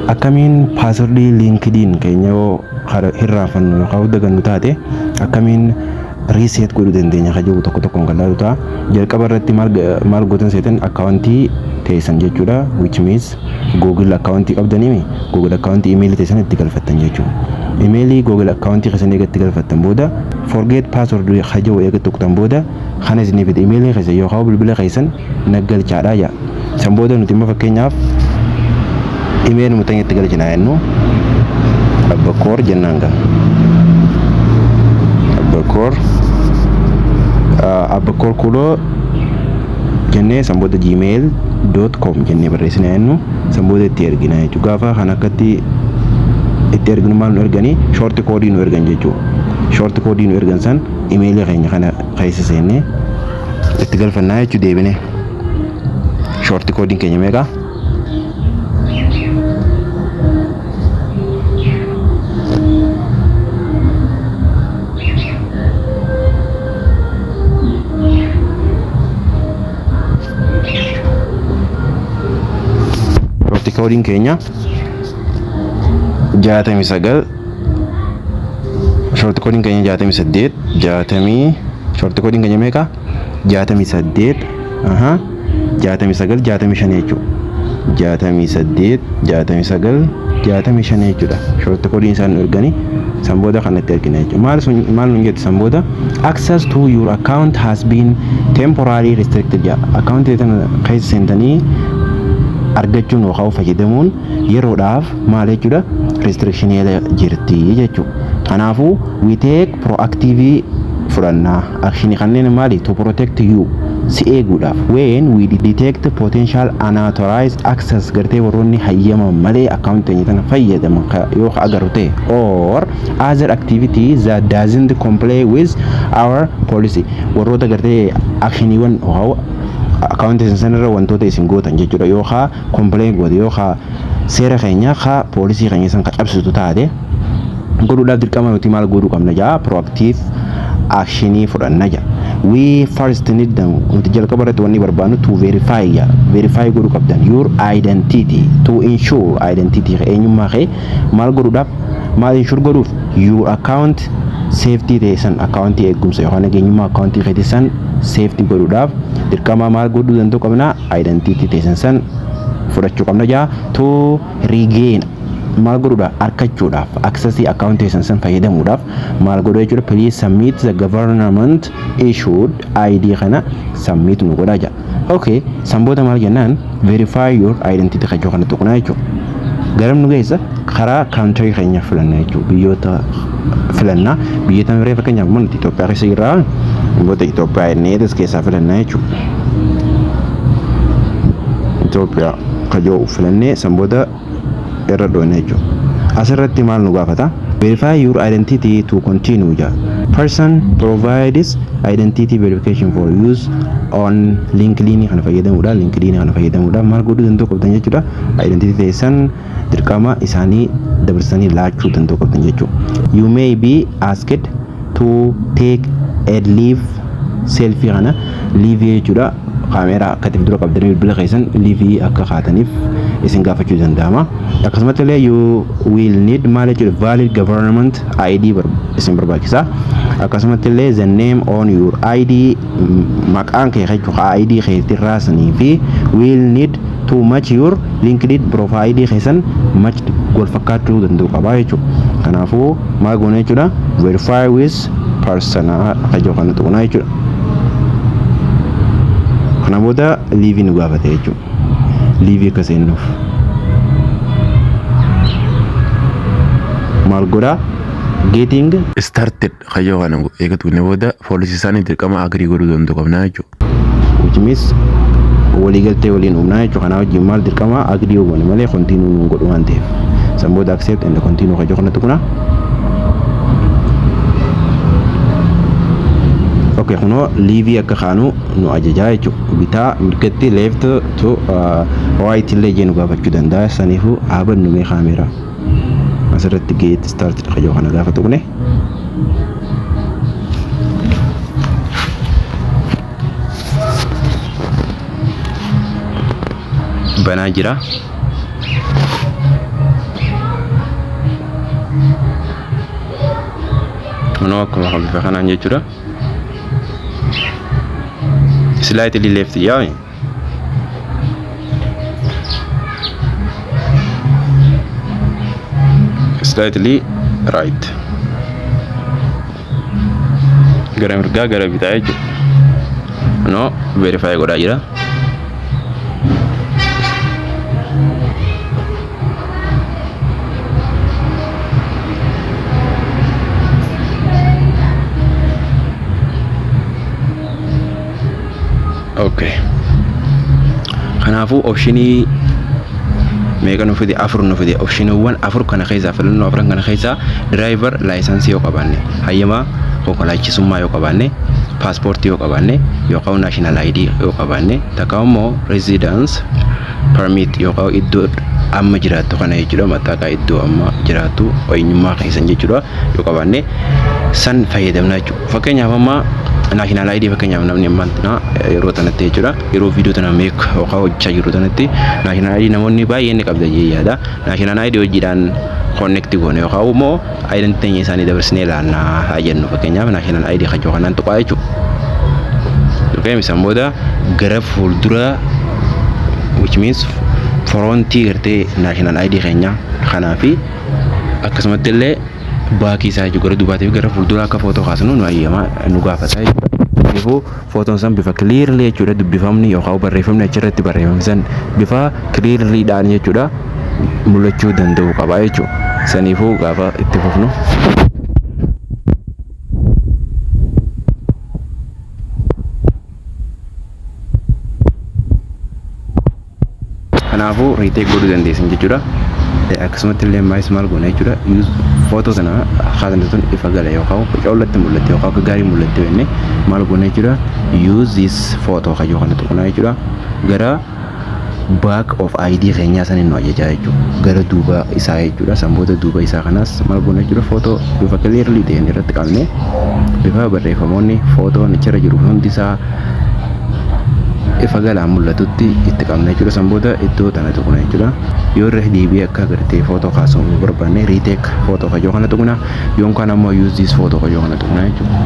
Akkamiin passwordii LinkedIn keenya yoo hirraanfannu yookaan dagannu taate, akkamiin reset godhuu dandeenya kan jedhu tokko tokkoon kan laalu ta'a. Jalqaba irratti maal gootan seetan? Accountii teessan jechuudha. Which means Google accountii qabdaniimi, Google accountii emailii teessan itti galfattan jechuudha. Emailii Google accountii keessan eega itti galfattan booda, forget password kan jedhu eega tuqxan booda, kana isinii fide, emailii keessan yookaan bilbila keessan naggalchaadha jedha. San booda nuti immoo fakkeenyaaf email nuti itti galchina jennu, Abbakoor jennaan gaa. Abbakoor, Abbakoor Kuloo jennee, san booda gmail.com jennee barreessina jennu, san booda itti ergina jechuudha. Gaafa kan akkatti itti erginu maal nu erganii? Short codeii nu ergan jechuudha. Short codeii nu ergan san emailii keenya kana keessa seennee itti galfannaa jechuu deebine. Short codeiin keenya meeqa? Short codeiin keenya 69, short codeiin keenya 68, 60, short codeiin keenya meeqa? 68, aha, 69, 65 jechuudha. 68, 69, 65 jechuudha. Short codeiin isaan nu erganii san booda kanatti ergina jechuudha. Maal sun maal nun jettu san booda? "Access to your account has been temporarily restricted" jedha. Accountii tana keessa seentanii argachuun yookaan fayyadamuun yeroodhaaf maal jechuudha? Restriction jirti jechuudha. Kanaafuu we take proactive fudhannaa action kanneen maali? To protect you, si eeguudhaaf. When we detect potential unauthorized access, gartee warroonni hayyama malee account keenya tana fayyadaman yoo ka agarru ta'e, or other activity that doesn't comply with our policy, warroota gartee actioniiwwan account sanarra wantoota isin gootan jechuudha, yookaan complain goote yookaan seera keenya ka policy keenya san ka cabsitu taate godhuudhaaf, dirqama nuti maal godhuu qabna jaa? Proactive actionii fudhanna jaa. We first need them, nuti jalqaba irratti wanni barbaadnu, to verify jaa, verify godhuu qabdan, your identity, to ensure identity, eenyummaa kee maal godhuudhaaf, maal ensure godhuuf? Your account safety ta'e san, accountii eegumsa yookaan nageenyummaa accountii keetii san safety godhuudhaaf, dirqama maal godhuu danda'u qabna? Identity ta'e san fudhachuu qabna jaa. To regain, maal godhuudha? Argachuudhaaf, accessii accountii san san fayyadamuudhaaf maal godhu jechuudha? Please submit the government issued ID kana submit nu godhaa jaa. Okay, san booda maal jennaan? Verify your identity kajoo kana tuqnaa jechuudha. Garam nu geessa? Karaa country keenya filanna jechuudha, biyyoota filannaa, biyyoota miree. Fakkeenyaaf immoo nuti Itoophiyaa keessa jirraa, biyyoota Itoophiyaa jennee as keessaa filannaa jechuudha. Itoophiyaa kajoo filannee san booda irra dhoone jechuudha. Asirratti maal nu gaafata? Verify your identity to continue jedha. Person provides identity verification for use on LinkedIn kana fayyadamuudhaan, LinkedIn kana fayyadamuudhaan maal godhuu danda'u qabdan jechuudha? Identity teessan dirqama isaanii dabarsanii laachuu danda'u qabdan jechuudha. You may be asked to take a live selfie, kana live jechuudha. Kaameeraa akkatiif dura qabdanii bilbila keessan live akka kaataniif isin gaafachuu danda'ama. Akkasumatti illee you will need maal jechuudha? Valid government ID isin barbaachisa. Akkasumatti illee the name on your ID, maqaan kee jechuudha, ID keetirraa sanii fi will need to match your LinkedIn profile keessan match wal fakkaachuu danda'u qaba jechuudha. Kanaafuu maal goona jechuudha? Verify with personal akka jiru kana tuqnaa jechuudha. Kana booda live nu gaafate jechuudha. Live akka seennuuf. Maal godhaa? Getting started kayyoo kana eegatu inni booda policy isaanii dirqama agree godhuu danda'u qabnaa jechuudha. Which means waliigaltee waliin uumnaa jechuudha. Kanaa wajjin maal dirqama agree uumane malee continue nuun godhu waan ta'eef. San booda accept and continue kayyoo kana tuqnaa. Okay, kunoo live akka kaanu nu ajajaa jechuudha. Bitaa mirgatti, left to right illee jee nu gaafachuu danda'a. Saniifuu dhaabannu mee kaameeraa. Asirratti get started kayyoo kana gaafa tuqne, banaa jira. Kunoo akkuma kan bifa kanaan jechuudha. Slightly left yaa. Slightly right. Gara mirgaa, gara bitaa jechuudha. Kunoo verify godhaa jira. Okay. Kanaafuu optionii meeqa nu fide? Afur nu fide. Optioniiwwan afur kana keessaa, filannoo afran kana keessaa, driver license yoo qabaanne, hayyamaa konkolaachisummaa yoo qabaanne, paaspoortii yoo qabaanne, yookaan national ID yoo qabaanne, takka immoo residence permit yookaan iddoo amma jiraattu kana jechuudha, mattaaqa iddoo amma jiraattu, eenyummaa keessan jechuudha, yoo qabaanne san fayyadamna jechuudha. Fakkeenyaaf amma national ID, fakkeenyaaf namni ammaa yeroo tanatti jechuudha, yeroo viidiyoo tana meek yookaan hojjechaa jiru tanatti, national ID namoonni baay'een ni qabda jee yaada. National ID hojiidhaan connect goone yookaan immoo identity isaanii dabarsinee ilaallaa haa jennu. Fakkeenyaaf national ID kajoo kanaan tuqaa jechuudha. Yookaan isaan booda gara fuuldura, which means frontii gartee national ID keenya kanaa fi akkasumatti illee backii isaa jechuudha, gara duubaatii fi gara fuulduraa akka footoo kaasnu nu ayyamaa nu gaafata jechuudha. Kanaafuu footoon san bifa clearly jechuudha, dubbifamni yookaan barreeffamni achirratti barreeffame san bifa clearlyidhaan jechuudha mul'achuu danda'u qaba jechuudha. Saniifuu gaafa itti fufnu. Kanaafuu retake godhuu dandeessan jechuudha. Akkasumatti illee maayis maal goona jechuudha? Footoo sana kaasan sun ifa gala yookaan coollatti mul'atte yookaan akka gaarii mul'atte jennee maal goona jechuudha? Use this photo kayyoo kana tuqnaa jechuudha. Gara back of ID keenyaa saniin nu ajajaa jechuudha. Gara duuba isaa jechuudha. San booda duuba isaa kanaas maal goona jechuudha? Footoo bifa clearly ta'een irratti qabnee, bifa barreeffamoonni footoon achirra jiru hundi isaa ifa galaan mul'atutti itti qabna jechuudha. San booda iddoo tana tuqna jechuudha. Yoo irra deebi'ee akka agartee footoo kaasuu barbaanne, retake photo kajoo kana tuqna, yookaan ammoo use this photo kajoo kana tuqna jechuudha.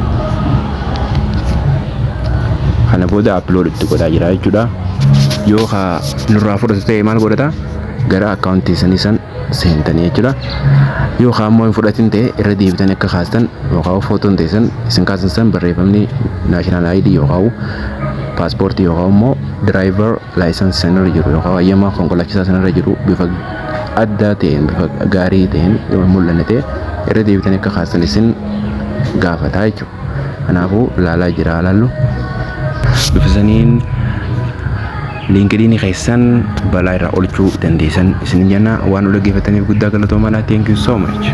Kana booda upload itti godhaa jira jechuudha. Yoo ka nurraa fudhatu ta'e maal godhata? Gara akkaawuntii sanii san seentanii jechuudha. Yoo ka ammoo hin fudhatin ta'e, irra deebitanii akka kaastan yookaan footoon teessan isin kaasan san barreeffamni national ID yookaan paaspoortii yookaan immoo driver license sanarra jiru yookaan hayyamaa konkolaachisaa sanarra jiru bifa addaa ta'een, bifa gaarii ta'een yoo mul'anne ta'e, irra deebitanii akka kaastan isin gaafataa jechuudha. Kanaafuu ilaalaa jira, ilaallu. Bifa saniin LinkedIn keessan balaa irraa oolchuu dandeessan isin jenna. Waan nu dhaggeeffataniif guddaa galatoomaa. Thank you so much.